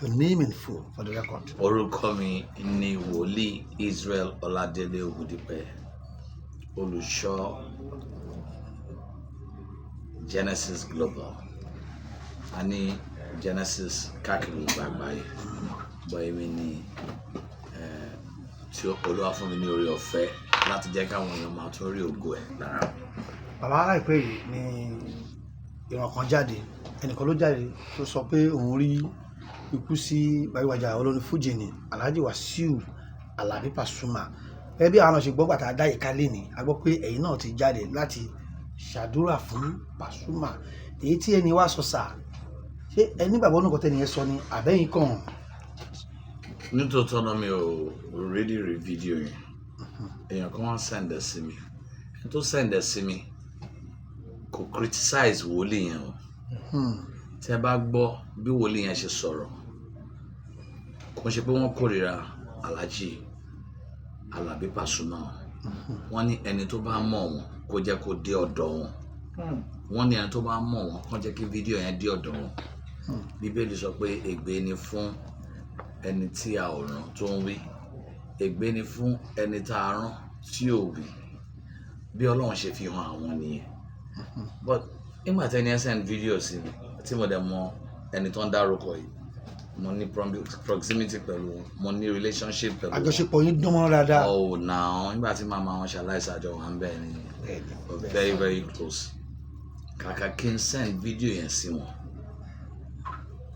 Your name in full for the record. Orúkọ mi ni Wòlíì Israel Ọládélé Ògúndípẹ̀, olùṣọ́ Genesis Global. A ní Genesis káàkiri gbogbo àgbáyé, bọ́ èmi ni tí Olúwa fún mi ní oore ọ̀fẹ́ láti jẹ́ káwọn èèyàn máa tún rí ògo ẹ̀ lára mi. Bàbá, láìpẹ́ yìí ni ìran kan jáde, ẹnìkan ló jáde tó sọ pé òun rí ikú sí gbajúgbajà olórin fújì ní Alhaji Wasiu Alabi Pasuma. Gẹ́gẹ́ bí àwọn náà ṣe gbọ́ gbàtà dá ìka lé ní, a gbọ́ pé ẹ̀yin náà ti jáde láti ṣàdúrà fún Pasuma. Èyí tí ẹni wá sọ sà, ṣé ẹni gbàgbọ́ nǹkan tẹ́ni yẹn sọ ni àbẹ́yìn kàn? Nítòótọ́ náà, mi ò really rí fídíò yẹn. Èèyàn kan wá send ẹ̀ sí mi. Ẹni tó send ẹ̀ sí mi kò criticize wòlíì yẹn o. Tí ẹ bá gbọ́ bí wòlíì yẹn ṣe sọ̀rọ̀, kò ń ṣe pé wọ́n kórìíra Alhaji Alabi Pasuma o. Wọ́n ní ẹni tó bá mọ̀ wọ́n kó jẹ́ kó dé ọ̀dọ̀ wọn. Wọ́n ní ẹni tó bá mọ̀ wọ́n kó jẹ́ kí fídíò yẹn dé ọ̀dọ̀ wọn. Bíbélì sọ pé ègbé ni fún ẹni tí a ò rán tó ń wí, ègbé ni fún ẹni tá a rán tí ò wí. Bí Ọlọ́run ṣe fi hàn àwọn nìyẹn. But nígbà tí ẹni ẹ send video sí mi, tí mo dẹ̀ mọ ẹni tó ń dárúkọ yìí, mo ní proximity pẹ̀lú wọn, mo ní relationship pẹ̀lú wọn. Àjọṣepọ̀ yín dán mọ́rán dáadáa. Oh, now, nígbà tí màmá wọn ṣaláìsí, àjọ wà ń bẹ̀ ni. We're very, very close. Kàkà kí n send video yẹn sí wọn,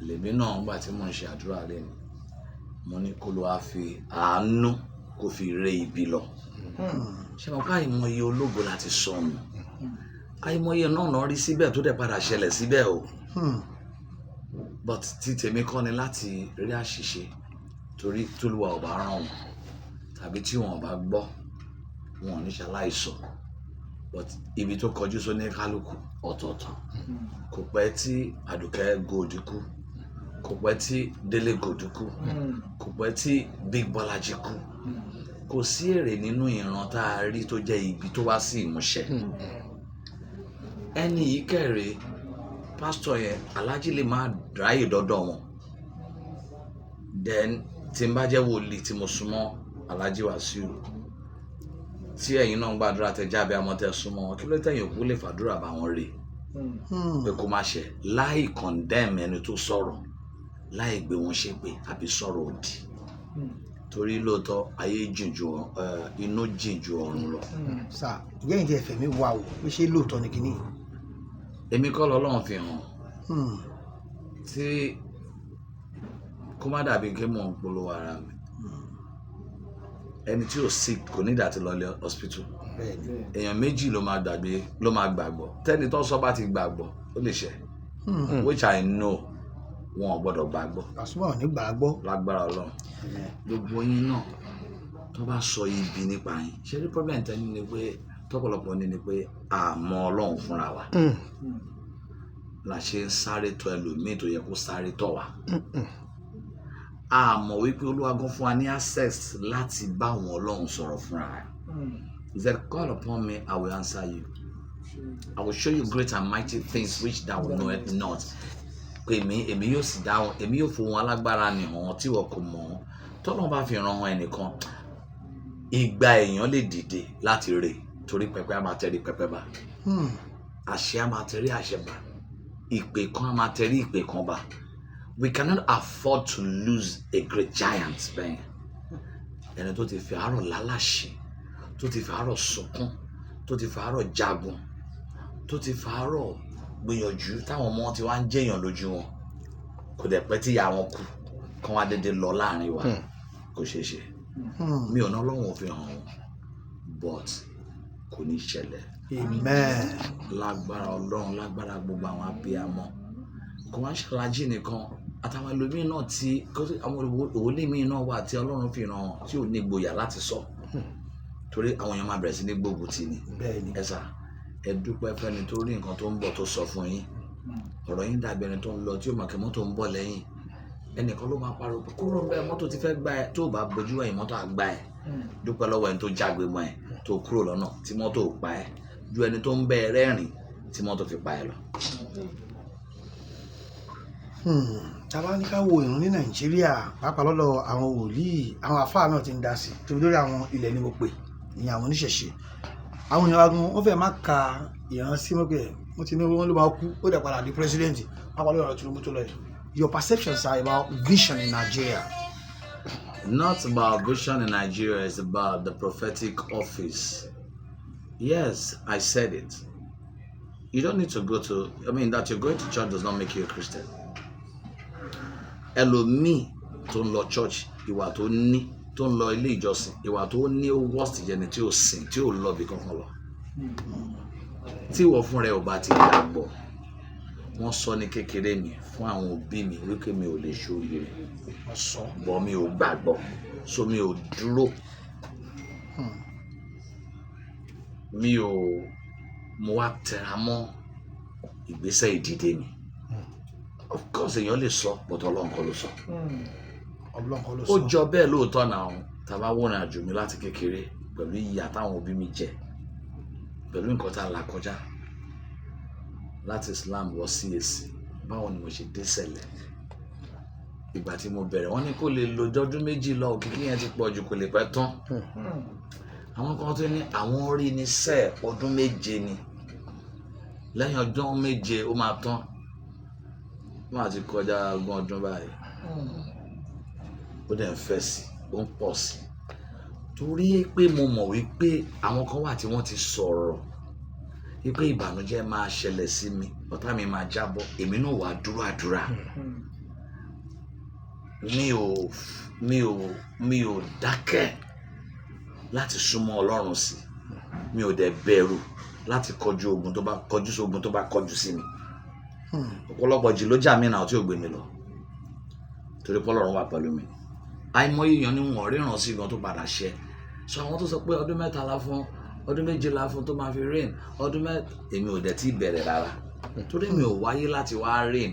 lèmi náà, nígbà tí mò ń ṣe àdúrà lẹ́nu, mo ní kó ló wá fi àánú kó fi ré ibi lọ. Ṣé mo ká àìmọye ológo láti sọnù, àìmọye náà náà rí síbẹ̀ tó dẹ̀ padà ṣẹlẹ̀ síbẹ̀ o. But tí tèmi kọ́ ni láti rí àṣìṣe, torí tólúwa ò bá ràn wọ́n tàbí tí wọn ò bá gbọ́, wọn ò ní ṣaláìsọ. But ibi tó kọjú sóní kálukú ọ̀tọ̀ọ̀tọ̀. Kò pẹ́ tí Àdùkẹ́ Gold kú, kò pẹ́ tí Délé Gold kú, kò pẹ́ tí Big Bọ́lájí kú. Kò sí èrè nínú ìran tá a rí tó jẹ́ ibi tó wá sí ìmúṣẹ. Ẹni yìí kẹrè, pásítọ̀ yẹn, alájí lè má ráyè dọ́dọ̀ wọn. Then tí n bá jẹ́ wòlíì tí mo súnmọ́ Alhaji Wasiu, tí ẹ̀yin náà ń gbàdúrà, tẹ jábẹ́ àmọ́ tẹ súnmọ́ wọn, kí ló tẹ̀yìn òkú lè fàdúrà bá wọn rè pé kó má ṣe, láì condemn ẹni tó sọ̀rọ̀, láì gbé wọn ṣépè àbí sọ̀rọ̀ òdì? Torí lóòótọ́, ayé jìn ju inú jìn ju ọ̀run lọ. Sà, ìyá yìí ti ẹ̀fẹ̀ mi wà o pé ṣé lóòótọ́ ni kinní? Èmi kọ́ lọ́lọ́run fi hàn. Tí kó má dàbí kí mò ń polówó ara mi, ẹni tí ò sick kò ní ìdá tí lọ lé hospital. Èèyàn méjì ló máa gbàgbé, ló máa gbàgbọ́. Tẹ́ni tó sọ bá ti gbàgbọ́, ó lè ṣe, which I know wọn ò gbọ́dọ̀ gbàgbọ́. Pasuma ò ní gbà á gbọ́. Lágbára Ọlọ́run, gbogbo yín náà tó bá sọ ibi nípa yín, ṣé ní problem tẹ́ni ni pé tọ́pọ̀lọpọ̀ ní ni pé àmọ́ Ọlọ́run fúnra wa la ṣe ń sáré tọ̀ ẹlòmíì tó yẹ kó sáré tọ̀ wá. A mọ̀ wípé Olúwa gan fún wa ní access láti bá àwọn Ọlọ́run sọ̀rọ̀ fúnra rẹ̀. He said, "Call upon me, I will answer you. I will show you great and mighty things which thou knowest not." Pè mí, èmi yóò sì dáhùn, èmi yóò fún wọn alágbára ní hàn tí wọ́n kò mọ̀ ọ́n. Tọ́lọ́run bá fi ràn wọn ẹnìkan, ìgbà èèyàn lè dìde láti rè, torí pẹpẹ á máa tẹrí pẹpẹ bá, àṣẹ á máa tẹrí àṣẹ bá, ìpè kan á máa tẹrí ìpè kan bá. We cannot afford to lose a great giant bẹ́ẹ̀. Ẹni tó ti fi àárọ̀ lálàṣì, tó ti fi àárọ̀ sunkún, tó ti fi àárọ̀ jagun, tó ti fi àárọ̀ gbìyànjú, táwọn ọmọ ti wá ń jẹyàn lójú wọn, kò dẹ̀ pẹ́ tí ìyá wọn kú, kán wá dédé lọ láàrin wa, kò ṣeé ṣe. Mi ò ná Ọlọ́run ò fi hàn wọn, but kò ní ṣẹlẹ̀. Amen. Lágbára Ọlọ́run, lágbára gbogbo àwọn abiyamọ, kò wá ń ṣàlàjì nìkan, àtàwọn ẹlòmíín náà tí àwọn òwòlé míín náà wà tí Ọlọ́run fi ràn tí ò ní gboyà láti sọ, torí àwọn èèyàn máa bẹ̀rẹ̀ sí ní gbógun tì ní. Ẹ sà, ẹ dúpẹ́ fẹ́ni tó rí nǹkan tó ń bọ̀ tó sọ fún yín. Ọ̀rọ̀ yín dàbí ẹni tó ń lọ tí ó mọ̀ kí mọ́tò ń bọ̀ lẹ́yìn. Ẹnìkan ló máa pariwo pé kúrò ń bẹ, mọ́tò ti fẹ́ gbá ẹ. Tó o bá bójú ẹ̀yìn, mọ́tò á gbá ẹ. Dúpẹ́ lọ́wọ́ ẹni tó jágbe mọ́ ẹ tó kúrò lọ́nà tí mọ́tò ò pa ẹ, ju ẹni tó ń bẹ ẹ rẹ́rìn tí mọ́tò fi pa ẹ lọ. Tá bá ní ká wo ìrun ní Nàìjíríà, pàápàá lọ́dọ̀ àwọn wòlíì, àwọn àfáà náà ti ń dá sí tóbi lórí àwọn ilẹ̀ ni mo pè ní àwọn oníṣẹ̀ṣe. Àwọn èèyàn agun wọ́n fẹ́ẹ́ má ka ìran sí mọ́ pé wọ́n ti ní wọ́n ló máa kú, ó dẹ̀ padà di president, pàápàá lórí ọ̀rọ̀ Tinubu tó lọ yìí. Your perceptions are about vision in Nigeria. Not about vision in Nigeria, it's about the prophetic office. Yes, I said it. You don't need to go to, I mean, that you're going to church does not make you a Christian. Ẹlòmíì tó ń lọ church, ìwà tó ní, tó ń lọ ilé ìjọsìn, ìwà tó ní, ó worst jẹni tí ò sìn, tí ò lọ bí kankan lọ. Tí ìwọ fúnra ẹ ò bá ti gbàgbọ́, wọ́n sọ ní kékeré mi fún àwọn òbí mi wípé mi ò lè ṣoríire. Wọ́n sọ. Bọ́ mi ò gbàgbọ́, so mi ò dúró, mi ò mo wá tẹra mọ́ ìgbésẹ̀ ìdìde mi. Of course, èèyàn lè sọ, but Ọlọ́run kọ́ ló sọ. Ọlọ́run kọ́ ló Ó sọ. jọ bẹ́ẹ̀ lóòótọ́ náà. Tá a bá wọ̀nà àjò mi láti kékeré, pẹ̀lú ìyà táwọn òbí mi jẹ, pẹ̀lú nǹkan tá a là kọjá láti Islam wọ CAC, báwo ni mo ṣe dé sẹ̀lẹ̀? Ìgbà tí mo bẹ̀rẹ̀, wọ́n ní kó lè lo ọdún 2 lọ, òkìkí yẹn ti pọ̀ jù, kò lè pẹ́ tán. Àwọn kan tó ní àwọn rí ní sẹ́ẹ̀, ọdún 7 ni, lẹ́yìn ọdún 7 ó máa tán. Wọ́n àti kọjá 20 ọdún báyìí, ó dẹ̀ ń fẹ́ sí, ó ń pọ̀ sí, torí pé mo mọ̀ wípé àwọn kan wà tí wọ́n ti sọ̀rọ̀ wípé ìbànújẹ́ máa ṣẹlẹ̀ sí mi, ọ̀tá mi máa jábọ́, èmi náà wàá dúró àdúrà. Mi ò dákẹ́ láti súnmọ́ Ọlọ́run sí. Mi ò dẹ̀ bẹ̀rù láti kọjú ogun tó bá kọjú sí, ogun tó bá kọjú sí mi. Ọ̀pọ̀lọpọ̀ jì ló jà mí náà tí ò gbé mi lọ, torí pé Ọlọ́run wà pẹ̀lú mi. Àìmọye èèyàn ni wọ́n ríran sí gan tó padà ṣẹ. So àwọn tó sọ pé ọdún 3 la fún, ọdún 7 la fún tó máa fi reign, ọdún mẹ́ta, èmi ò dẹ̀ tí ì bẹ̀rẹ̀ rárá, torí mi ò wáyé láti wá reign,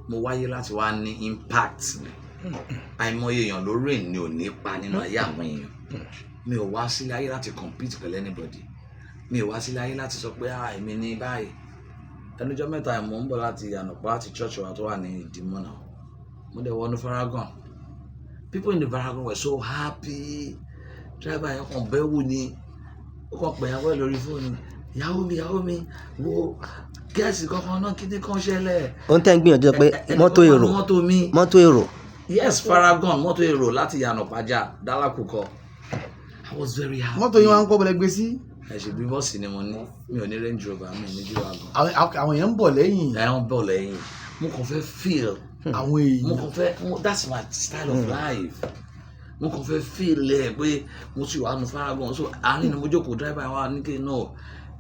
mo wáyé láti wá ní impact ni. Àìmọye èèyàn ló reign ni ò ní pa nínú ayé àwọn èèyàn. Mi ò wá sílé ayé láti compete pẹ̀lú anybody. Mi ò wá sílé ayé láti sọ pé, "Ah, èmi ní báyìí." Ẹnujọ́ mẹ́ta yìí, mò ń bọ̀ láti ànàpọ̀, láti church wa tó wà ní Ìdìmọ̀ náà. Mo dẹ̀ wọnú Varagon. People in the Varagon were so happy. Driver yẹn kàn bẹ́ wù ni, ó kàn pè ìyàwó ẹ̀ lórí fóònù, "Ìyàwó mi, ìyàwó mi, wo gẹ́ẹ̀sì kankan náà, kí ni kan ṣẹlẹ̀?" Ohun tẹ́ ń gbìyànjú pé mọ́tò èrò. Mọ́tò mi. Mọ́tò èrò. Yes, Varagon, mọ́tò èrò láti Ìyànà-Ìpájà dálákùkọ. I was very happy. Mọ́tò yín wá ń kọ́ bọ̀lẹ̀ gbé sí. Ẹ ṣe bí bọ́ọ̀sì ni mo ní. Mi ò ní Range Rover, mi ò ní G-Wagon. Àwọn èèyàn ń bọ̀ lẹ́yìn. Ẹ ń bọ̀ lẹ́yìn. Mo kàn fẹ́ feel Àwọn mo èèyàn. kàn fẹ́ that's my style of life. Mo kàn fẹ́ feel ẹ pé mo ti wà nù Varagon. So àárín ni mo jókòó. Driver wa ní kí n náà,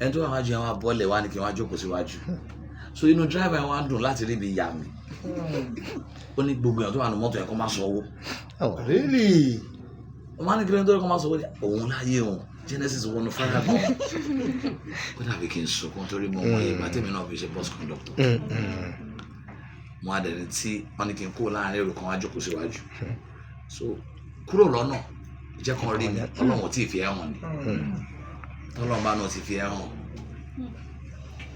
ẹni tó wà wájú yẹn wá bọ́ọ̀lẹ̀ wá ní kí n wá jókòó síwájú. So inú driver yẹn wá dùn láti rí ibi yà mí. Ó ní gbogbo èèyàn tó wà nù mọ́tò yẹn kó má sanwó. Oh. Really? Wọ́n máa ní kí ló ń tó kó má sanwó ní òun láyé òun. Genesis wọnú Varagon, ó dàbí kí n sunkún, torí mo mọ ìgbà tèmi náà fi ṣe bus conductor. Mo á dẹni tí wọ́n ní kí n kó láàrin èrò kan wá jókòó síwájú. So kúrò lọ́nà, jẹ́ kan rí mi. Ọlọ́run ò tí ì fi ẹ́ hàn ni. Tọ́lọ́run bá náà ti fi ẹ́ hàn,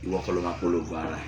ìwọ kọ́ ló máa polongo ara ẹ̀.